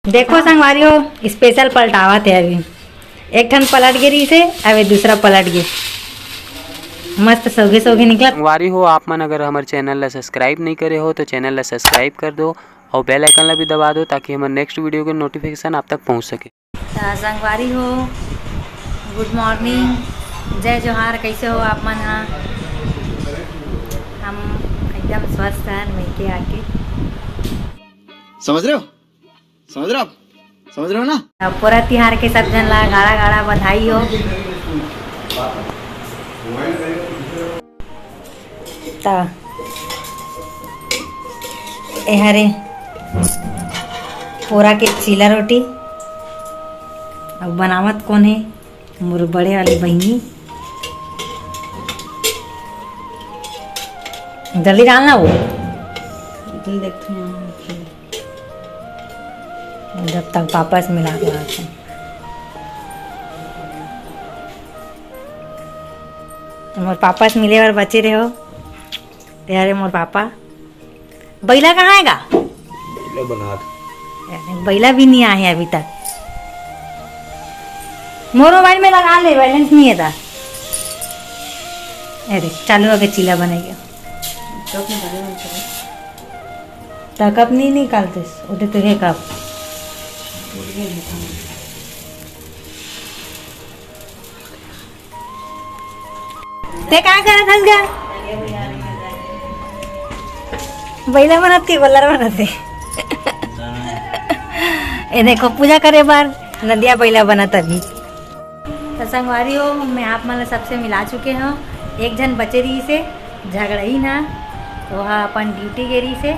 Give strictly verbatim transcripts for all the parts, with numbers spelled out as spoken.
देखो संगवारी हो, स्पेशल पलटावत हे अभी। एक ठन पलट गे रहिस हे, अबे दूसरा पलट गे। मस्त सौघे सौघे निकलत। संगवारी हो, आप मन अगर हमर चैनल ला सब्सक्राइब नहीं करे हो तो चैनल ला सब्सक्राइब कर दो और बेल आइकन ला भी दबा दो, ताकि हमर नेक्स्ट वीडियो के नोटिफिकेशन आप तक पहुंच सके। त संगवारी हो, गुड मॉर्निंग, जय जोहार, कैसे हो आप मन हा? हम एकदम स्वस्थ हन, मइके आके। समझ रहे हो? समझ रहे हो आप? समझ रहे हो ना? अब पोरा तिहार के सब झन ला गाड़ा गाड़ा बधाई हो। त एहरे पोरा के चीला रोटी। अब बनावत कोन हे? मोर बड़े वाली बहिनी। जल्दी डालना वो। जल्दी देखते हैं। जब तक पापा से मिला के आते हैं। मोर पापा से मिले बर बचे रहे हो। तेरे मोर पापा। बैला कहाँ हे गा? बैला बना दे। बैला भी नहीं आए हे अभी तक। मोर मोबाइल में लगा ले, बैलेंस नहीं हे ता। अरे, चालू होके चीला बनेगा। कप में भरे हुए थे। ता कप नहीं निकालते, उठे तो हे कप। ते का करत हस गा? बैला बनत के गोल्लर बनत हे। ए देखो, पूजा करे बर नदिया बैला बनत अभी। तो संगवारी हो, मैं आप मन ला सबसे मिला चुके हूँ। एक झन बचे रहिस हे, झगड़ाइन हा, तो वह अपन ड्यूटी गे रहिस हे।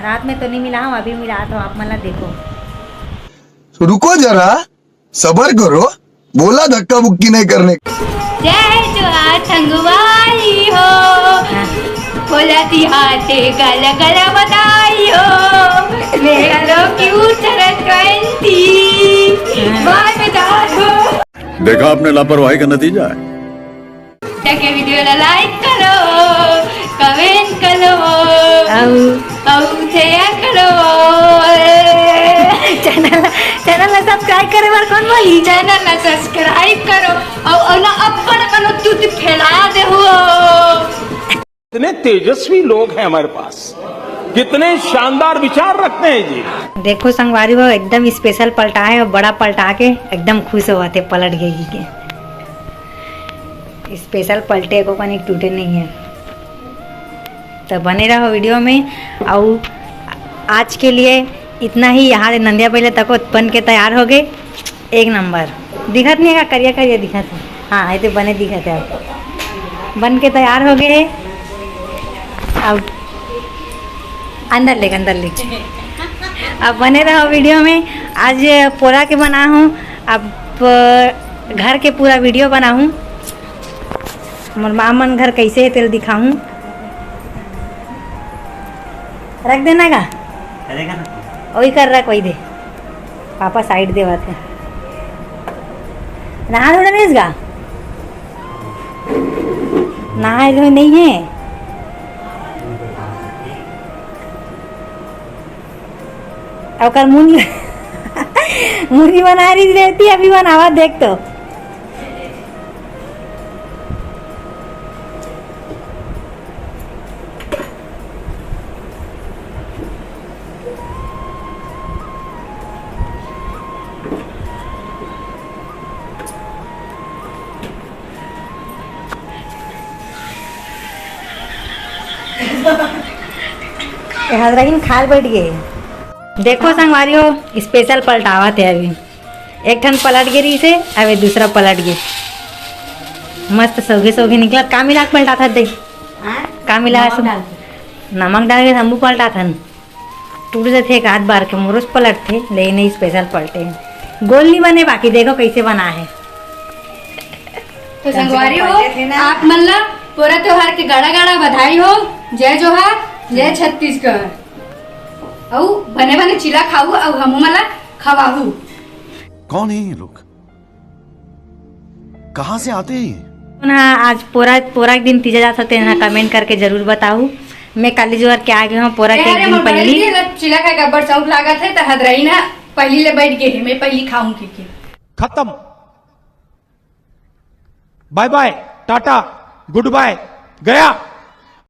रात में तो नहीं मिला हूँ, अभी मिलात हूँ, आप मन ला देखो। तो रुको जरा, सबर करो, बोला धक्का बुक्की नहीं करने। जय जोहार संगवारी हो, भोला तिहार ते गला गला बधाई हो, मेरा लो क्यों चरत कंती, बार में दार हो। देखा आपने लापरवाही का नतीजा है। जाके वीडियो ला लाइक करो, कमेंट करो, अउ अउ शेयर करो। चैनल, चैनल ला सब्सक्राइब करे बर कौन बोली? चैनल ला सब्सक्राइब करो अउ अउ ना अब्बड़ कनो तू फैला दे हो। कितने तेजस्वी लोग हैं हमारे पास, कितने शानदार विचार रखते हैं जी। देखो संगवारी हो, एकदम स्पेशल पलटा हे अउ बड़ा पलटा के एकदम खुश होवत हे पलट गे के। स्पेशल पलटे को कनी टूटे नहीं है। तो बने रहो वीडियो में। अउ आज के लिए इतना ही। यहाँ ले नंदिया बैला तको बन के तैयार हो गे। एक नंबर दिखत नहीं हे का? करिया करिया दिखत हे। हाँ, ये तो बने दिखत हे। अब बन के तैयार हो गे। अब अंदर ले, अंदर ले। अब बने रहो वीडियो में। आज पोरा के बना हूँ, अब घर के पूरा वीडियो बना हूँ। मोर माँ मन घर कैसे हे तेल दिखाऊँ। रख देना का? करेगा ना। वही कर रहा कोई दे। पापा साइड देवत हे। नहा धोना नहीं इसका? नहाए धोए नहीं है। ओकर मुंह मुंह बना रही रहती, अभी बनावा देख तो। ए हजरगिन खाए बैठ गए। देखो संगवारी हो, स्पेशल पलटावत हे अभी। एक ठन पलट गे रहिस हे, अबे दूसरा पलट गे। मस्त सौघे सौघे निकलत। का मिला के पलटाथस दे? हाँ? का मिला नमक हस? डाल के। नमक डाल के हमू पलटाथन। टूट जथे एक आध बार के, मोरोच पलटथे, लेकिन ये स्पेशल पलटे हे। गोल नहीं बने, बाकी देखो कैसे बना है। तो संगवारी हो, पलटे थे ना। आप मन ला पोरा त्योहार के गाड़ा गाड़ा बधाई हो। जय जोहार, जय छत्तीसगढ़। अउ बने बने चीला खाहू अउ हमू मन ला खवाहू। कौन है ये लोग? कहाँ से आते हैं ये? ना, आज पोरा, पोरा के दिन तीजा जात होते ना, कमेंट करके जरूर बताहू। मैं काली जोहार के आ गे हूँ पोरा के एक दिन पहली। चीला खाए का बड़ शौक लागत है, तो हदरई ना। पहली ले बैठ गए हैं, मैं पहली खाऊं के, के। खत्म। बाय बाय, टाटा, गुड बाय, गया।